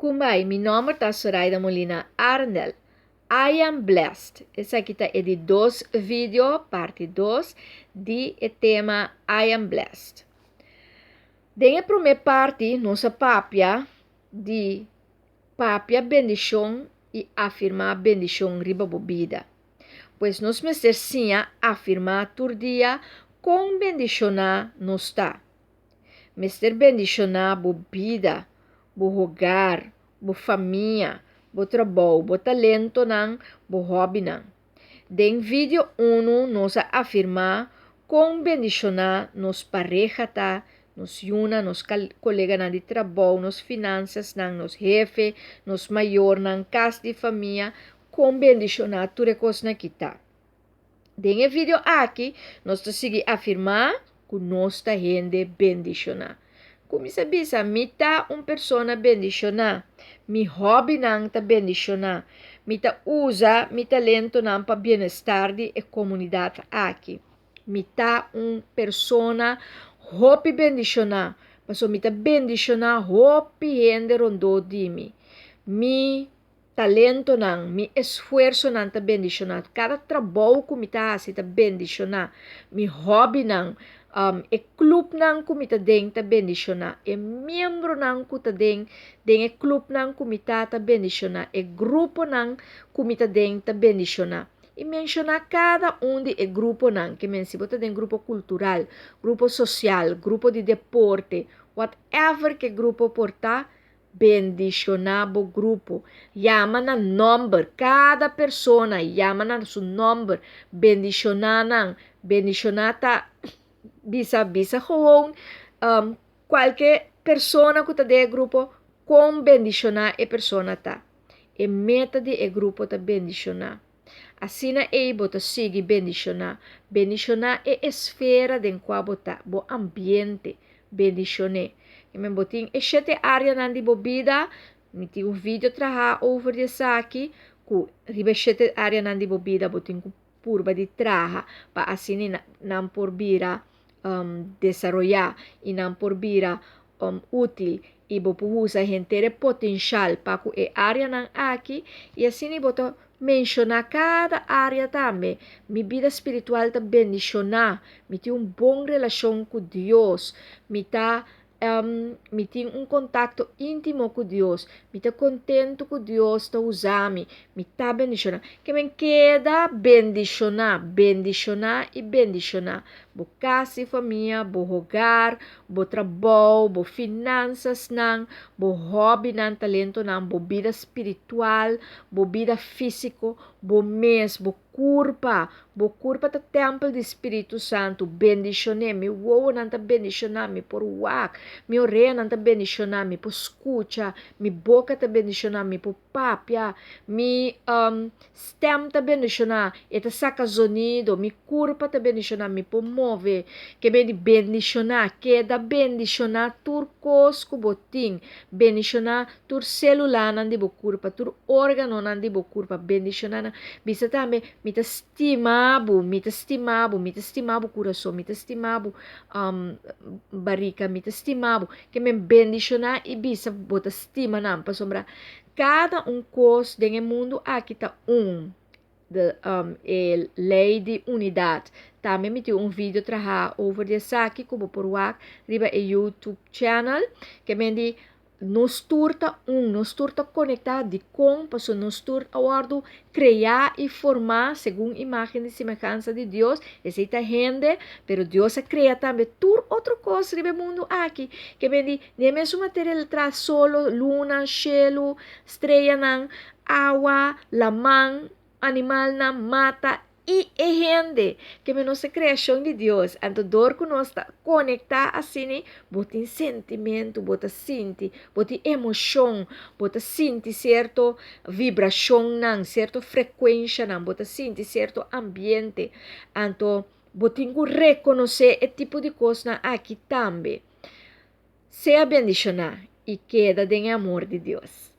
Kumbai, mi nomber ta Soraida Molina Arendel. I am blessed. Esaki ta e di dos video, parti dos, di e tema I am blessed. Den e promé parti nos a papia di papia bendishon i afirmá bendishon riba bo bida. Pues nos mester siña afirmá tur dia kon bendishoná nos ta. Mester bendishoná bo bida, bo hogar, bo famia, bo trabou, bo talentonan, bo hòbinan. Den video unu nos a afirmá kon bendishoná nos pareha ta, nos yunan, nos koleganan di trabou, nos finansasnan, nos hefe, nos mayornan, kas di famia, kon bendishoná tur e kosnan aki ta. Den e video aki nos ta sigui afirmá ku nos ta hende bendishoná. Kuminsá bisa, Mi ta un persona bendishoná. Mi hòbinan ta bendishoná. Mi ta usa mi talentonan pa bienestar di e komunidat aki. Mi ta un persona hopi bendishoná, pasobra mi ta bendishoná hopi hende rondó di mi. Mi talentonan, mi esfuersonan ta bendishoná. Kada trabou ku mi ta hasi ta bendishoná. Mi hòbinan, e klupnan ku mi ta den ta bendishoná. E miembronan ku ta den den e klupnan ku mi ta ta bendishoná. E gruponan ku mi ta den ta bendishoná. I menshoná kada un di e gruponan, ke men si bo ta den grupo kultural, grupo sosial, grupo di deporte, whatever ke grupo por ta, Bendishoná bo grupo. Yama na nòmber. Kada persona yama na su nòmber. Bendishoná nan. Bendishoná ta bisa bisa gewoon kualke persona ku ta den e grupo kon bendishoná e persona ta. E meta di e grupo ta bendishoná. Asina ei bo ta sigui bendishoná. Bendishoná e esfera den kua bo ta, bo ambiente. Bendishon'é. Amen. Bo tin e shete áreanan di bo bida. Mi tin un video trahá over di esaki, ku riba e shete áreanan di bo bida bo tin ku purba di traha pa asina nan por bira desaroyá i nan por bira útil i bo por usa henter e potenshal pa ku e áreanan aki i asina bo ta menshoná kada área tambe. Mi bida spiritual ta bendishoná, mi tin un bon relashon ku Dios, mi ta Mi tin un kontakto íntimo ku Dios. Mi ta kontentu ku Dios ta usa mi. Mi ta bendishoná. Ke men keda bendishoná, bendishoná i bendishoná. Bo kas i famia, bo hogar, bo trabou, bo finansasnan, bo hòbinan, talentonan, bo bida spiritual, bo bida físiko, bo mes, bo Kurpa, Bo kurpa ta tèmpel di Spiritu Santu. Bendishon'é. Mi wowonan ta bendishoná, mi por wak. Mi oreanan ta bendishoná, mi por skucha. Mi boka ta bendishoná, mi por papia. Mi stèm ta bendishoná, e ta saka zonido. Mi kurpa ta bendishoná, mi por move. Ke men di bendishoná, keda bendishoná tur kos ku bo tin. Bendishoná tur sélulanan di bo kurpa, tur órganonan di bo kurpa, bendishoná nan. Bisa tambe, Mi ta stima bo, mi ta stima bo, mi ta stima bo kurason, mi ta stima bo barika, mi ta stima bo. Ke men bendishoná i bisa bo ta stima nan, pasobra kada un kos den e mundu aki ta un. De e lei di unidat. Tambe mi tin un video traha over di esaki ku bo por wak riba e YouTube channel. Ke men di nos tur ta un, nos tur ta konektá. Dikon? Pasobra nos tur a wòrdu kreá i formá segun imágen i semehansa di Dios. Esei ta hende, pero Dios a krea tambe tur otro kos riba e mundu aki. Ke men di den e mesun materia el a traha solo, luna, shelu, streanan, awa, laman, animalnan, mata i e hende. Ke men nos ta kreashon di Dios. Anto dor ku nos ta konektá asini, bo tin sentimentu, bo ta sinti, bo tin emoshon, bo ta sinti sierto vibrashonnan, sierto frekuenshanan, bo ta sinti sierto ambiente. Anto bo tin ku rekonosé e tipo di kosnan aki tambe. Sea bendishoná i keda den e amor di Dios.